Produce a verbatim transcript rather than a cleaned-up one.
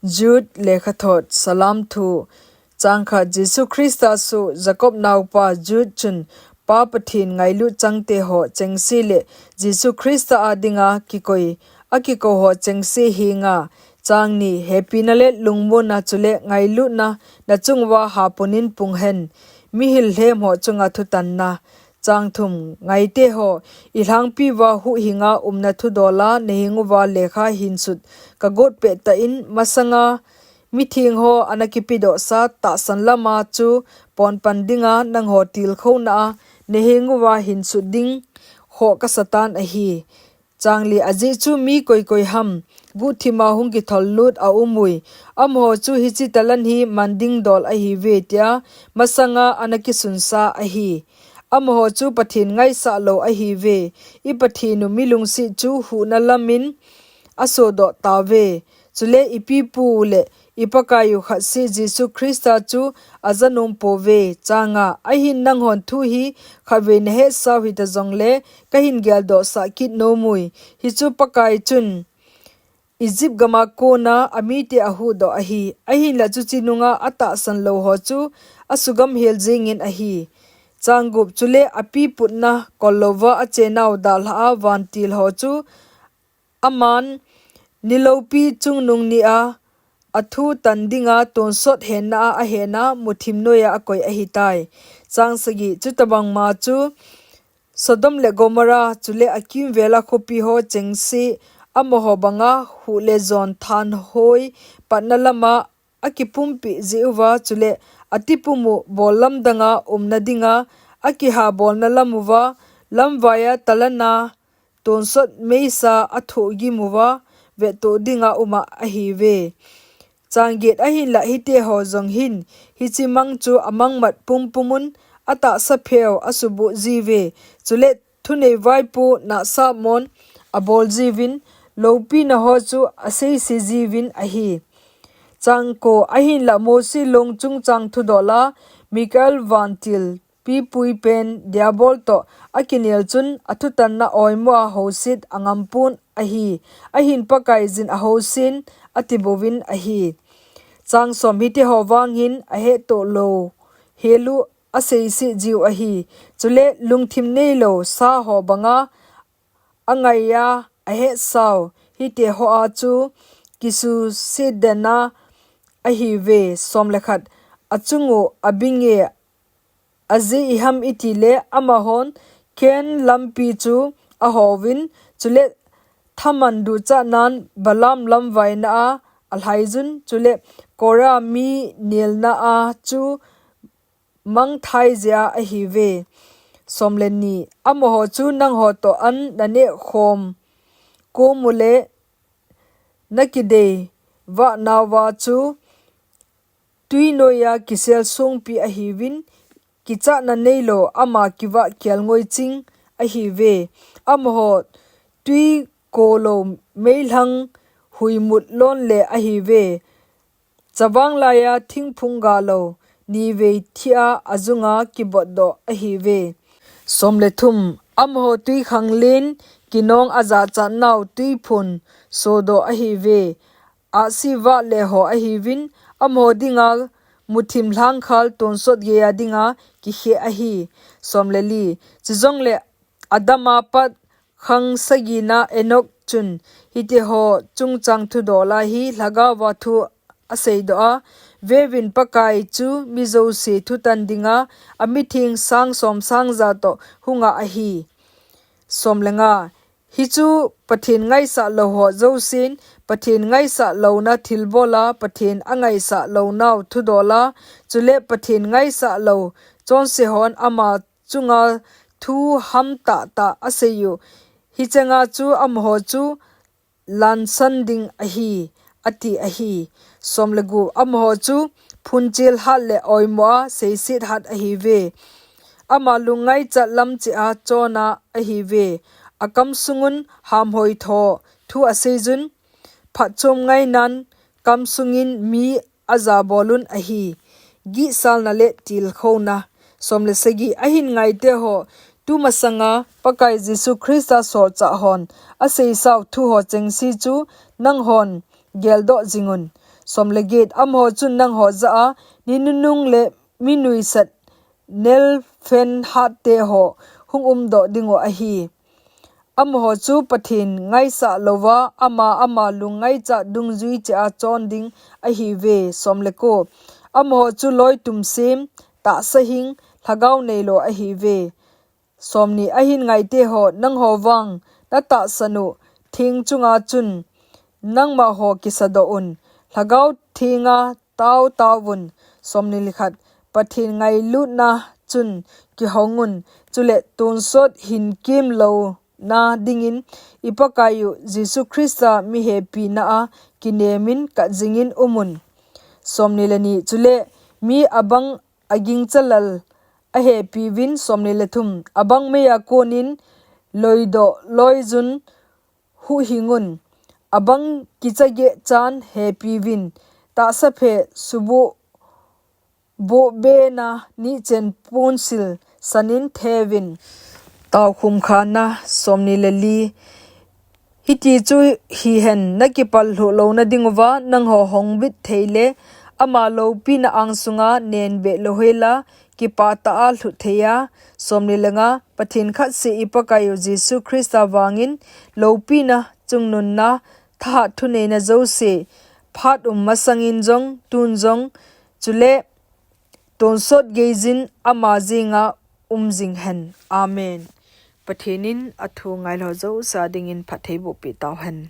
Jude lekhathot. Salam thu. Chang khat. Jesu Christa soh Jacob naopa Jude chun Pa Pathen ngailut changte ho chengse le Jesu Christa a dinga kikoi, akikou ho chengse henga. Chang ni. Hepina le lungmonna chule ngailutna nachung uva haponin pung hen. Mihil lhem ho chunga thutanna. Chang thum. Ngaite ho, ilhangpi uva huhhinga umna thudola naheng uva lekha hinsut kagot pettah in, masanga mitheng ho ana kipedohsa tahsan lama chu ponpan dinga nangho tilkhouna a naheng uva hinsut ding khoh kasatan ahi. Chang li. Ajeh chu mi koikoi ham guhthima hung kithol lut aumui. Amaho chu hiche talan hi man ding dol ahiuve tia masanga ana kisunsa ahi. Amaho chu Pathen ngaisah lou ahiuve. I Pathen u milungset chu huhna lamin asodoh tauve. Chule ipipu le iPakai u khatseh Jesu Christa chu ajanom pouve. Chang nga. Ahin nanghon thu hi khatvei nahetsau hita jongle kahin geldohsah kit nomui. Hichu Pakai chun Egypt gama kona amite ahuhdoh ahi. Ahinla chuche nunga atahsan lou ho chu asugam hel jengin ahi. Chang gup. Chule apiputna kollouva achenau dalha a vantil ho chu aman niloupi chungnung nia athu tan dinga tonsot henna a ahena muthim noija akoi ahitai. Chang sagi. Chutobangma chu Sodom le Gomorrah chule akimvela khopi ho chengse amaho banga huh le jon thanhoi patna lama akipumpeh jeh uva chule atipum u bol lamdanga umna dinga akihabolna lam uva lamvaiya talana tonsot meisa athohgim uva vettoh dinga uma ahiuve. Chang get. Ahinla hiteho jong hin hiche mang chu amangmat pumpumun atahsa pheu asuboh jiuve. Chule thunei vaipo nahsahmon abol jiuvin, loupina ho chu aseise jiuvin ahi. Chang ko. Ahinla Mosi long chungchang thudola Michael vantil pipui pen Diabol toh akinel chun athutanna oimo a houset angampon ahi. Ahin Pakaiyin ahousen atibouvin ahi. Chang som. Hiteho vang hin ahettoh lou hel u aseise jiu ahi. Chule lungthim neilou sa ho banga angaiya ahetsau hiteho a chu kisusetdena ahiuve. Som le khat. Achung u abinge ajeh iham itile amahon Kain lampi chu ahouvin, chule thaman duchahnan Balaam lamvaina a alhaiyun, chule Korah mi nelna a chu mangthai jeh a ahiuve. Som le ni. Amaho chu nangho toh an naneh khom kom ule nakidei vahnauva chu twi noiya kisel songpi ahiuvin, kichahna neilou ama kivah kelngoi ching ahiuve. Amaho twi kolou meilhang huimut lonle ahiuve. Chavang laiya thingphung galou nivei thia ajunga kibotdoh ahiuve. Som le thum. Amaho twikhanglen kinong ajachatnau twiphun sodoh ahiuve. Ahsi vahle ho ahiuvin, amaho dinga muthim lhangkhal tonsot geiya dinga kikheh ahi. Som le li. Chujongle Adam a pat khang sagina Enok chun hiteho chungchang thudola hi lhagaova thu aseidoh a, veuvin, Pakai chu mi jouse thutan dinga amitheng sang som sang ja toh hunga ahi. Som le nga. Hichu Pathen ngaisah lou ho jousen Pathen ngaisah louna thilbola Pathen angaisah lounau thudola, chule Pathen ngaisah lou chonse hon ama chunga thu hamtahtah aseiyu, hicheng a chu amaho chu lansan ding ahi, ati ahi. Som le gup. Amaho chu phunchel hat le oimo a seiset hat ahiuve. Ama lung ngaichat lam cheh a chonna ahiuve. Akam sungun hamhoi tho thu aseiyun, phatchom ngainan kam sungin mi ajabolun ahi. Gihsalna le tilkhouna. Som le sagi. Ahin ngaite ho, tumasanga Pakai Jesu Christa solchah hon aseisau thu ho chengse chu nanghon geldoh jingun. Som le get, amaho chun nangho jah a, mi nunung le mi nuisat, nelphen hatte ho hung umdoh dingu ahi. Amaho chu Pathen ngaisah louva, ama, ama lung ngaichat dungjui cheh a chon ding ahiuve. Som le ko, amaho chu loi tumsem, tahsa hing, lhagao neilou ahiuve. Som ni, ahin ngaite ho, nangho vang natahsan u theng chunga chun nangma ho kisadoh un, lhagao thenga tao taovun. Som ni le khat, Pathen ngailutna chun kihong un, chule tonsot hin kimlouna dingin i Pakaiyu Jesu Christa mi hepina a kinemin katjingin umun. Som ni le ni, chule mi abang agingcha lal ahepiuvin. Som ni le thum, abang meiya konin loidoh loijun huhhingun, abang kicha geh chan hepiuvin, tahsa phe suboh bohbena nichen ponsil sanin theuvin. Taokhum khatna. Som ni le li, hiti chu hihen, nakipal lhuh louna dinguva nangho hongbit thei le ama loupina angsunga nenbeh louhela kipah tah a lhut thei a. Som ni le nga, Pathen khatseh i Pakaiyu Jesu Christa vangin loupina, chungnunna, thahat thuneina jouse phat um masangin jong, tun jong, chule tonsot geiyin ama jenga um jing hen. Amen. Pathen in athu ngailou jouse a dingin phatthei boh peh tauhen.